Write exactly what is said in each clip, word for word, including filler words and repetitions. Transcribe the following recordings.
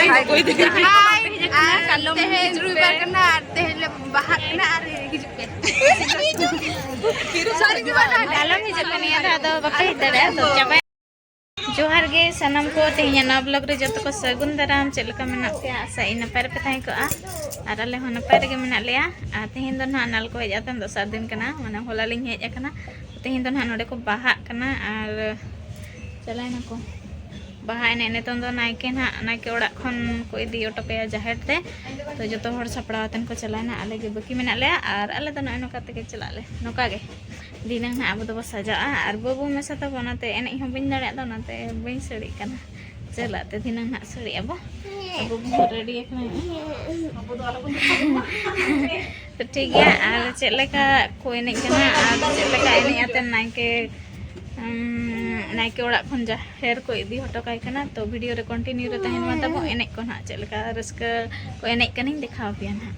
ᱦᱟᱭ, ᱟᱨ ᱛᱮᱦᱮᱧ ᱨᱚᱵᱤᱵᱟᱨ ᱠᱟᱱᱟ, ᱟᱨ ᱛᱮᱦᱮᱧ ᱞᱮ ᱵᱟᱦᱟᱜ ᱠᱟᱱᱟ, ᱟᱨ ᱦᱤᱡᱩᱜ ᱯᱮ᱾ ᱥᱟᱹᱨᱤ ᱜᱮ ᱵᱟᱝ? ᱟᱞᱚᱢ ᱦᱤᱡᱩᱜ ᱠᱟᱱᱟ, ᱱᱤᱭᱟᱹ ᱫᱷᱟᱣ ᱫᱚ ᱵᱟᱯᱮ ᱦᱮᱡ ᱫᱟᱲᱮᱭᱟᱜᱼᱟ, ᱛᱚ ᱪᱟᱵᱟᱭ᱾ ᱡᱚᱦᱟᱨ ᱜᱮ ᱥᱟᱱᱟᱢ ᱠᱚ, ᱛᱮᱦᱮᱧᱟᱜ ᱱᱚᱣᱟ ᱵᱞᱚᱜ ᱨᱮ ᱡᱚᱛᱚ ᱠᱚ ᱥᱟᱹᱜᱩᱱ ᱫᱟᱨᱟᱢ᱾ ᱪᱮᱫ ᱞᱮᱠᱟ ᱢᱮᱱᱟᱜ ᱯᱮᱭᱟ? ᱟᱥᱟᱭᱟᱹᱧ ᱱᱟᱯᱟᱭ ᱨᱮᱯᱮ ᱛᱟᱦᱮᱸ ᱠᱚᱜᱼᱟ, ᱟᱨ ᱟᱞᱮ ᱦᱚᱸ ᱱᱟᱯᱟᱭ ᱨᱮᱜᱮ ᱢᱮᱱᱟᱜ ᱞᱮᱭᱟ᱾ ᱟᱨ ᱛᱮᱦᱮᱧ ᱫᱚ ᱱᱟᱦᱟᱜ ᱱᱟᱞᱠᱚ ᱦᱮᱡ ᱟᱛᱮᱱ ᱫᱚᱥᱟᱨ ᱫᱤᱱ ᱠᱟᱱᱟ, ᱢᱟᱱᱮ ᱦᱚᱞᱟ ᱞᱤᱧ ᱦᱮᱡ ᱟᱠᱟᱱᱟ᱾ ᱛᱮᱦᱮᱧ ᱫᱚ ᱱᱟᱦᱟᱜ ᱱᱚᱰᱮ ᱠᱚ ᱵᱟᱦᱟᱜ ᱠᱟᱱᱟ, ᱟᱨ ᱪᱟᱞᱟᱣ ᱮᱱᱟ ᱠᱚ ᱵᱟᱦᱟ ᱮᱱᱮᱡ᱾ ᱱᱤᱛᱚᱝ ᱫᱚ ᱱᱟᱭᱠᱮ ᱱᱟᱦᱟᱜ, ᱱᱟᱭᱠᱮ ᱚᱲᱟᱜ ᱠᱷᱚᱱ ᱠᱚ ᱤᱫᱤ ᱦᱚᱴᱚ ᱠᱟᱭᱟ ᱡᱟᱦᱮᱨ ᱛᱮ᱾ ᱛᱚ ᱡᱚᱛᱚ ᱦᱚᱲ ᱥᱟᱯᱲᱟᱣ ᱟᱛᱮᱱ ᱠᱚ ᱪᱟᱞᱟᱣ ᱮᱱᱟ, ᱟᱞᱮ ᱜᱮ ᱵᱟᱹᱠᱤ ᱢᱮᱱᱟᱜ ᱞᱮᱭᱟ᱾ ᱟᱨ ᱟᱞᱮ ᱫᱚ ᱱᱚᱜᱼᱚᱭ ᱱᱚᱝᱠᱟ ᱛᱮᱜᱮ ᱪᱟᱞᱟᱜ ᱟᱞᱮ, ᱱᱚᱝᱠᱟ ᱜᱮ᱾ ᱫᱷᱤᱱᱟᱹᱝ ᱱᱟᱦᱟᱜ ᱟᱵᱚ ᱫᱚᱵᱚ ᱥᱟᱡᱟᱜᱼᱟ, ᱟᱨ ᱵᱟᱹᱵᱩ ᱢᱮᱥᱟ ᱛᱟᱵᱚ, ᱚᱱᱟᱛᱮ ᱮᱱᱮᱡ ᱦᱚᱸ ᱵᱟᱹᱧ ᱫᱟᱲᱮᱭᱟᱜ ᱫᱚ, ᱚᱱᱟᱛᱮ ᱵᱟᱹᱧ ᱥᱟᱹᱲᱤᱜ ᱠᱟᱱᱟ᱾ ᱪᱟᱞᱟᱜ ᱛᱮ ᱫᱷᱤᱱᱟᱹᱝ ᱱᱟᱦᱟᱜ ᱥᱟᱹᱲᱤᱜ ᱟᱵᱚ᱾ ᱟᱨ ᱵᱟᱹᱵᱩ ᱦᱚᱸ ᱨᱮᱰᱤ ᱟᱠᱟᱱᱟᱭ᱾ ᱛᱚ ᱴᱷᱤᱠ ᱜᱮᱭᱟ, ᱟᱨ ᱪᱮᱫ ᱞᱮᱠᱟ ᱠᱚ ᱮᱱᱮᱡ ᱠᱟᱱᱟ ᱟᱨ ᱪᱮᱫ ᱞᱮᱠᱟ ᱮᱱᱮᱡ ᱟᱛᱮ ᱱᱟᱭᱠᱮ, ᱩᱢ, ᱱᱟᱭᱠᱮ ᱚᱲᱟᱜ ᱠᱷᱚᱱ ᱡᱟᱦᱮᱨ ᱠᱚ ᱤᱫᱤ ᱦᱚᱴᱚ ᱠᱟᱭ ᱠᱟᱱᱟ᱾ ᱛᱚ ᱵᱷᱤᱰᱤᱭᱳ ᱨᱮ ᱠᱚᱱᱴᱤᱱᱤᱭᱩ ᱨᱮ ᱛᱟᱦᱮᱱ ᱢᱟ ᱛᱟᱵᱚ᱾ ᱮᱱᱮᱡ ᱠᱚ ᱱᱟᱦᱟᱜ ᱪᱮᱫ ᱞᱮᱠᱟ ᱨᱟᱹᱥᱠᱟᱹ ᱠᱚ ᱮᱱᱮᱡ ᱠᱟᱱᱟᱧ ᱫᱮᱠᱷᱟᱣ ᱟᱯᱮᱭᱟ ᱱᱟᱦᱟᱜ᱾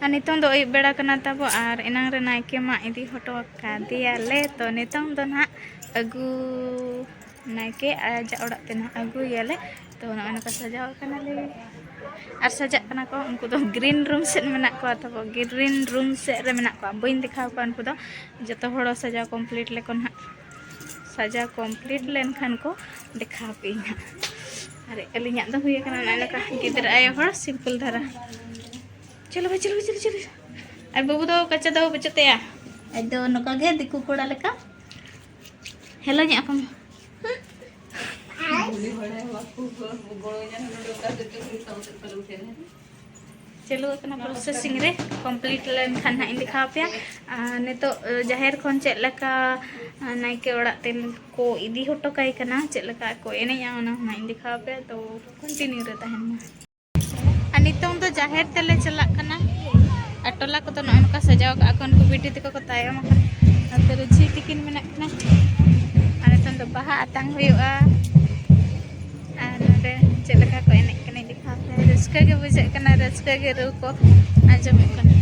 ᱱᱤᱛᱚᱝ ᱫᱚ ᱟᱹᱭᱩᱵ ᱵᱮᱲᱟ ᱠᱟᱱᱟ ᱛᱟᱵᱚ, ᱟᱨ ᱮᱱᱟᱝ ᱨᱮ ᱱᱟᱭᱠᱮ ᱢᱟ ᱤᱫᱤ ᱦᱚᱴᱚ ᱠᱟᱫᱮᱭᱟᱞᱮ᱾ ᱛᱚ, ᱱᱤᱛᱚᱝ ᱫᱚ ᱱᱟᱦᱟᱜ ᱟᱹᱜᱩ, ᱱᱟᱭᱠᱮ ᱟᱡᱟᱜ ᱚᱲᱟᱜ ᱛᱮ ᱱᱟᱦᱟᱜ ᱟᱹᱜᱩᱭᱮᱭᱟᱞᱮ᱾ ᱛᱚ, ᱱᱚᱜᱼᱚᱭ ᱱᱚᱝᱠᱟ ᱥᱟᱡᱟᱣ ᱠᱟᱱᱟᱞᱮ᱾ ᱟᱨ ᱥᱟᱡᱟᱜ ᱠᱟᱱᱟ ᱠᱚ, ᱩᱱᱠᱩ ᱫᱚ green room ᱥᱮᱫ ᱢᱮᱱᱟᱜ ᱠᱚᱣᱟ ᱛᱟᱵᱚ, green room ᱥᱮᱫ ᱨᱮ ᱢᱮᱱᱟᱜ ᱠᱚᱣᱟ᱾ ᱵᱟᱹᱧ ᱫᱮᱠᱷᱟᱣ ᱠᱚᱣᱟ ᱩᱱᱠᱩ ᱫᱚ, ᱡᱚᱛᱚ ᱦᱚᱲ ᱥᱟᱡᱟᱣ complete ᱞᱮᱠᱚ ᱱᱟᱦᱟᱜ᱾ ᱥᱟᱡᱟᱣ complete ᱞᱮᱱᱠᱷᱟᱱ ᱠᱚ ᱫᱮᱠᱷᱟᱣ ᱯᱮᱭᱟᱹᱧ ᱦᱟᱸᱜ᱾ ᱟᱨ ᱟᱹᱞᱤᱧᱟᱜ ᱫᱚ ᱦᱩᱭ ᱟᱠᱟᱱᱟ ᱱᱚᱜᱼᱚᱭ ᱱᱚᱝᱠᱟ ᱜᱤᱫᱽᱨᱟᱹ ᱟᱭᱳ ᱦᱚᱲ, simple ᱫᱷᱟᱨᱟ᱾ ᱪᱚᱞᱚ ᱵᱷᱟᱭ, ᱪᱚᱞᱚ ᱵᱷᱟᱭ, ᱪᱚᱞᱚ, ᱪᱚᱞᱚ᱾ ᱟᱨ ᱵᱟᱹᱵᱩ ᱫᱚ ᱠᱟᱪᱟ ᱫᱚ ᱵᱟᱹᱪᱩᱜ ᱛᱟᱭᱟ? ᱟᱡ ᱫᱚ ᱱᱚᱝᱠᱟ ᱜᱮ ᱫᱤᱠᱩ ᱠᱚᱲᱟ ᱞᱮᱠᱟ ᱦᱮᱞᱳ ᱧᱚᱜ ᱟᱠᱟᱱᱟ᱾ ᱪᱟᱹᱞᱩ ᱟᱠᱟᱱᱟ processing ᱨᱮ, complete ᱞᱮᱱᱠᱷᱟᱱ ᱦᱟᱸᱜ ᱤᱧ ᱫᱮᱠᱷᱟᱣ ᱟᱯᱮᱭᱟ᱾ ᱟᱨ ᱱᱤᱛᱚᱜ, ᱮ, ᱡᱟᱦᱮᱨ ᱠᱷᱚᱱ ᱪᱮᱫ ᱞᱮᱠᱟ, ᱮ, ᱱᱟᱭᱠᱮ ᱚᱲᱟᱜ ᱛᱮ ᱠᱚ ᱤᱫᱤ ᱦᱚᱴᱚ ᱠᱟᱭ ᱠᱟᱱᱟ, ᱪᱮᱫ ᱞᱮᱠᱟ ᱠᱚ ᱮᱱᱮᱡᱼᱟ, ᱚᱱᱟ ᱦᱚᱸ ᱦᱟᱸᱜ ᱤᱧ ᱫᱮᱠᱷᱟᱣ ᱟᱯᱮᱭᱟ᱾ ᱛᱚ, continue ᱨᱮ ᱛᱟᱦᱮᱱ ᱢᱟ᱾ ᱟᱨ ᱱᱤᱛᱚᱝ ᱫᱚ ᱡᱟᱦᱮᱨ ᱛᱮᱞᱮ ᱪᱟᱞᱟᱜ ᱠᱟᱱᱟ᱾ ᱟᱨ ᱴᱚᱞᱟ ᱠᱚᱫᱚ ᱱᱚᱜᱼᱚ ᱱᱚᱝᱠᱟ ᱥᱟᱡᱟᱣ ᱠᱟᱜᱼᱟ ᱠᱚ, ᱩᱱᱠᱩ ᱵᱤᱴᱤ ᱛᱟᱠᱚ ᱠᱚ ᱛᱟᱭᱚᱢ ᱟᱠᱟᱱᱟ᱾ ᱱᱚᱛᱮ ᱨᱮ ᱡᱷᱤ ᱛᱤᱠᱤᱱ ᱢᱮᱱᱟᱜ ᱠᱤᱱᱟ᱾ ᱟᱨ ᱱᱤᱛᱚᱝ ᱫᱚ ᱵᱟᱦᱟ ᱟᱛᱟᱝ ᱦᱩᱭᱩᱜᱼᱟ᱾ ᱟᱨ ᱱᱚᱰᱮ ᱪᱮᱫ ᱞᱮᱠᱟ ᱠᱚ ᱮᱱᱮᱡ ᱠᱟᱱᱟ, ᱤᱧ ᱫᱮᱠᱷᱟᱣ ᱯᱮᱭᱟ᱾ ᱨᱟᱹᱥᱠᱟᱹ ᱜᱮ ᱵᱩᱡᱷᱟᱹᱜ ᱠᱟᱱᱟ, ᱨᱟᱹᱥᱠᱟᱹ ᱜᱮ ᱨᱩ ᱠᱚ ᱟᱸᱡᱚᱢᱚᱜ ᱠᱟᱱᱟ᱾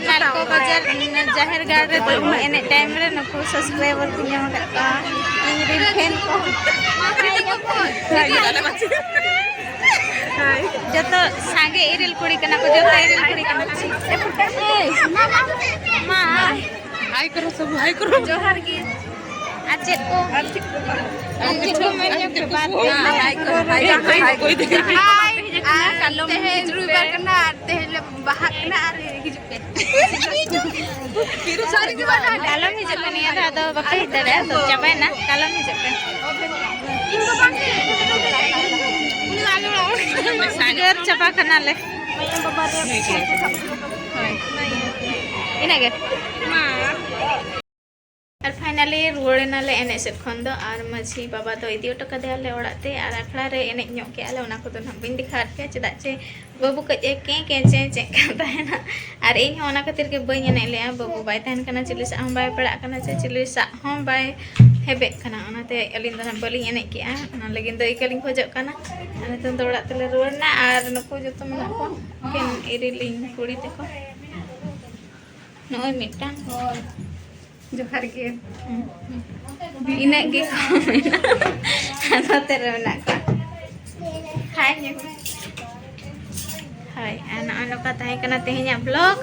ᱱᱟᱞᱠᱳ ᱵᱟᱡᱟᱨ ᱡᱟᱦᱮᱨ ᱜᱟᱲ ᱨᱮ ᱫᱚ ᱮᱱᱮᱡ ᱴᱟᱭᱤᱢ ᱨᱮ ᱱᱩᱠᱩ ᱥᱟᱵᱥᱠᱨᱟᱭᱵᱟᱨ ᱠᱚ ᱧᱟᱢ ᱟᱠᱟᱫ ᱠᱚᱣᱟ, ᱤᱧ ᱨᱮᱱ ᱯᱷᱮᱱ ᱠᱚ᱾ ᱡᱚᱛᱚ ᱥᱟᱸᱜᱮ ᱤᱨᱤᱞ ᱠᱩᱲᱤ ᱠᱟᱱᱟ ᱠᱚ, ᱡᱚᱛᱚ ᱤᱨᱤᱞ ᱠᱩᱲᱤ ᱠᱟᱱᱟ ᱠᱚ᱾ ᱢᱟ ᱦᱟᱭ ᱠᱚᱨᱚ ᱥᱚᱵᱩ, ᱦᱟᱭ ᱠᱚᱨᱚ᱾ ᱡᱚᱦᱟᱨ ᱜᱮ᱾ ᱟᱨ ᱪᱮᱫ ᱠᱚ, ᱟᱨ ᱪᱮᱫ ᱠᱚ ᱢᱮᱱ ᱧᱚᱜ ᱯᱮ ᱵᱟᱨ ᱯᱮ? ᱦᱟᱭ ᱠᱚᱨᱚ, ᱦᱟᱭ ᱠᱚᱨᱚ, ᱦᱟᱭ ᱠᱚᱨᱚ᱾ ᱦᱟᱭ, ᱟᱨ ᱛᱮᱦᱮᱧ ᱨᱚᱵᱤᱵᱟᱨ ᱠᱟᱱᱟ, ᱟᱨ ᱛᱮᱦᱮᱧ ᱞᱮ ᱵᱟᱦᱟᱜ ᱠᱟᱱᱟ, ᱟᱨ ᱦᱤᱡᱩᱜ ᱯᱮ᱾ ᱠᱟᱞᱚᱢ ᱦᱤᱡᱩᱜ ᱯᱮ, ᱱᱤᱭᱟᱹ ᱫᱷᱟᱣ ᱫᱚ ᱵᱟᱯᱮ ᱦᱮᱡ ᱫᱟᱲᱮᱭᱟᱜᱼᱟ, ᱛᱚ ᱪᱟᱵᱟᱭᱮᱱᱟ, ᱠᱟᱞᱚᱢ ᱦᱤᱡᱩᱜ ᱯᱮ᱾ ᱜᱟᱹᱨ ᱪᱟᱵᱟ ᱠᱟᱱᱟᱞᱮ᱾ ᱦᱳᱭ᱾ ᱤᱱᱟᱹᱜᱮ᱾ ᱟᱨ finally ᱨᱩᱣᱟᱹᱲ ᱮᱱᱟᱞᱮ ᱮᱱᱮᱡ ᱥᱮᱫ ᱠᱷᱚᱱ ᱫᱚ, ᱟᱨ ᱢᱟᱹᱡᱷᱤ ᱵᱟᱵᱟ ᱫᱚ ᱤᱫᱤ ᱦᱚᱴᱚ ᱠᱟᱫᱮᱭᱟᱞᱮ ᱚᱲᱟᱜ ᱛᱮ, ᱟᱨ ᱟᱠᱷᱲᱟ ᱨᱮ ᱮᱱᱮᱡ ᱧᱚᱜ ᱠᱮᱜᱼᱟ ᱞᱮ, ᱚᱱᱟ ᱠᱚᱫᱚ ᱱᱟᱦᱟᱜ ᱵᱟᱹᱧ ᱫᱮᱠᱷᱟᱣ ᱟᱫ ᱯᱮᱭᱟ, ᱪᱮᱫᱟᱜ ᱪᱮ ᱵᱟᱹᱵᱩ ᱠᱟᱹᱡ ᱮ ᱠᱮᱸ ᱠᱮᱸ ᱪᱮᱸ ᱪᱮᱸ ᱠᱟᱱ ᱛᱟᱦᱮᱱᱟ᱾ ᱟᱨ ᱤᱧ ᱦᱚᱸ ᱚᱱᱟ ᱠᱷᱟᱹᱛᱤᱨ ᱜᱮ ᱵᱟᱹᱧ ᱮᱱᱮᱡ ᱞᱮᱜᱼᱟ, ᱵᱟᱹᱵᱩ ᱵᱟᱭ ᱛᱟᱦᱮᱱ ᱠᱟᱱᱟ, ᱪᱤᱞᱤ ᱥᱟᱜ ᱦᱚᱸ ᱵᱟᱭ ᱯᱟᱲᱟᱜ ᱠᱟᱱᱟ, ᱪᱮ ᱪᱤᱞᱤ ᱥᱟᱜ ᱦᱚᱸ ᱵᱟᱭ ᱦᱮᱵᱮᱜ ᱠᱟᱱᱟ, ᱚᱱᱟᱛᱮ ᱟᱹᱞᱤᱧ ᱫᱚ ᱱᱟᱦᱟᱜ ᱵᱟᱹᱞᱤᱧ ᱮᱱᱮᱡ ᱠᱮᱜᱼᱟ᱾ ᱚᱱᱟ ᱞᱟᱹᱜᱤᱫ ᱫᱚ ᱤᱠᱟᱹ ᱞᱤᱧ ᱠᱷᱚᱡᱚᱜ ᱠᱟᱱᱟ᱾ ᱟᱨ ᱱᱤᱛᱚᱝ ᱫᱚ ᱚᱲᱟᱜ ᱛᱮᱞᱮ ᱨᱩᱣᱟᱹᱲ ᱮᱱᱟ, ᱟᱨ ᱱᱩᱠᱩ ᱡᱚᱛᱚ ᱢᱮᱱᱟᱜ ᱠᱚᱣᱟ ᱮᱠᱮᱱ ᱤᱨᱤᱞᱤᱧ ᱠᱩᱲᱤ ᱛᱟᱠᱚ᱾ ᱱᱚᱜᱼᱚᱭ ᱢᱤᱫᱴᱟᱝ᱾ ᱡᱚᱦᱟᱨ ᱜᱮ᱾ ᱦᱩᱸ, ᱦᱩᱸ᱾ ᱤᱱᱟᱹᱜ ᱜᱮ ᱠᱚ ᱢᱮᱱᱟ᱾ ᱱᱚᱛᱮ ᱨᱮ ᱢᱮᱱᱟᱜ ᱠᱚᱣᱟ᱾ ᱦᱟᱭ ᱧᱮᱞ ᱢᱮ᱾ ᱦᱳᱭ, ᱟᱨ ᱱᱚᱜᱼᱚᱭ ᱱᱚᱝᱠᱟ ᱛᱟᱦᱮᱸ ᱠᱟᱱᱟ ᱛᱮᱦᱮᱧᱟᱜ vlog᱾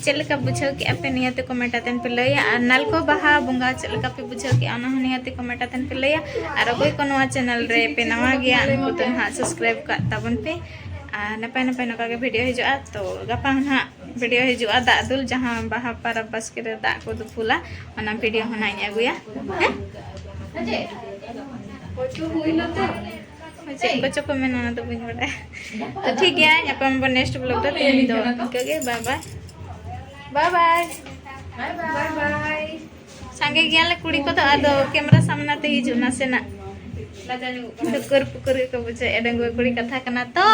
ᱪᱮᱫ ᱞᱮᱠᱟ ᱵᱩᱡᱷᱟᱹᱣ ᱠᱮᱜᱼᱟ ᱯᱮ, ᱱᱤᱦᱟᱹᱛ comment ᱟᱛᱮᱱ ᱯᱮ ᱞᱟᱹᱭᱟ᱾ ᱟᱨ ᱱᱟᱞᱠᱳ ᱵᱟᱦᱟ ᱵᱚᱸᱜᱟ ᱪᱮᱫ ᱞᱮᱠᱟ ᱯᱮ ᱵᱩᱡᱷᱟᱹᱣ ᱠᱮᱜᱼᱟ, ᱚᱱᱟ ᱦᱚᱸ ᱱᱤᱦᱟᱹᱛ comment ᱟᱛᱮᱱ ᱯᱮ ᱞᱟᱹᱭᱟ᱾ ᱟᱨ ᱚᱠᱚᱭ ᱠᱚ ᱱᱚᱣᱟ channel ᱨᱮ ᱯᱮ ᱱᱟᱣᱟ ᱜᱮᱭᱟ, ᱩᱱᱠᱩ ᱫᱚ ᱱᱟᱦᱟᱜ subscribe ᱠᱟᱜ ᱛᱟᱵᱚᱱ ᱯᱮ᱾ ᱟᱨ ᱱᱟᱯᱟᱭ ᱱᱟᱯᱟᱭ ᱱᱚᱝᱠᱟ ᱜᱮ video ᱦᱤᱡᱩᱜᱼᱟ᱾ ᱛᱚ ᱜᱟᱯᱟ ᱦᱚᱸ ᱱᱟᱦᱟᱜ video ᱦᱤᱡᱩᱜᱼᱟ, ᱫᱟᱜ ᱫᱩᱞ, ᱡᱟᱦᱟᱸ ᱵᱟᱦᱟ ᱯᱟᱨᱟᱵᱽ ᱵᱟᱥᱠᱮ ᱨᱮ ᱫᱟᱜ ᱠᱚ ᱫᱩᱯᱩᱞᱟ, ᱚᱱᱟ video ᱦᱚᱸ ᱱᱟᱦᱟᱜ ᱤᱧ ᱟᱹᱜᱩᱭᱟ᱾ ᱦᱮᱸ? ᱪᱮᱫ ᱠᱚᱪᱚ ᱠᱚ ᱢᱮᱱᱟ, ᱚᱱᱟ ᱫᱚ ᱵᱟᱹᱧ ᱵᱟᱰᱟᱭᱟ᱾ ᱛᱚ ᱴᱷᱤᱠ ᱜᱮᱭᱟ, ᱧᱟᱯᱟᱢ ᱟᱵᱚᱱ next vlog ᱨᱮ᱾ ᱛᱮᱦᱮᱧ ᱫᱚ ᱤᱱᱠᱟᱹ ᱜᱮ, bye bye᱾ Bye bye᱾ Bye bye᱾ ᱥᱟᱸᱜᱮ ᱜᱮᱭᱟᱞᱮ ᱠᱩᱲᱤ ᱠᱚᱫᱚ, ᱟᱫᱚ camera ᱥᱟᱢᱱᱟ ᱛᱮ ᱦᱤᱡᱩᱜ ᱱᱟᱥᱮᱱᱟᱜ ᱰᱩᱠᱩᱨ ᱯᱩᱠᱩᱨ ᱜᱮᱠᱚ ᱵᱩᱡᱷᱟᱹᱣᱮᱫᱼᱟ, ᱰᱟᱺᱜᱩᱣᱟᱹ ᱠᱩᱲᱤ ᱠᱟᱛᱷᱟ ᱠᱟᱱᱟ ᱛᱚ᱾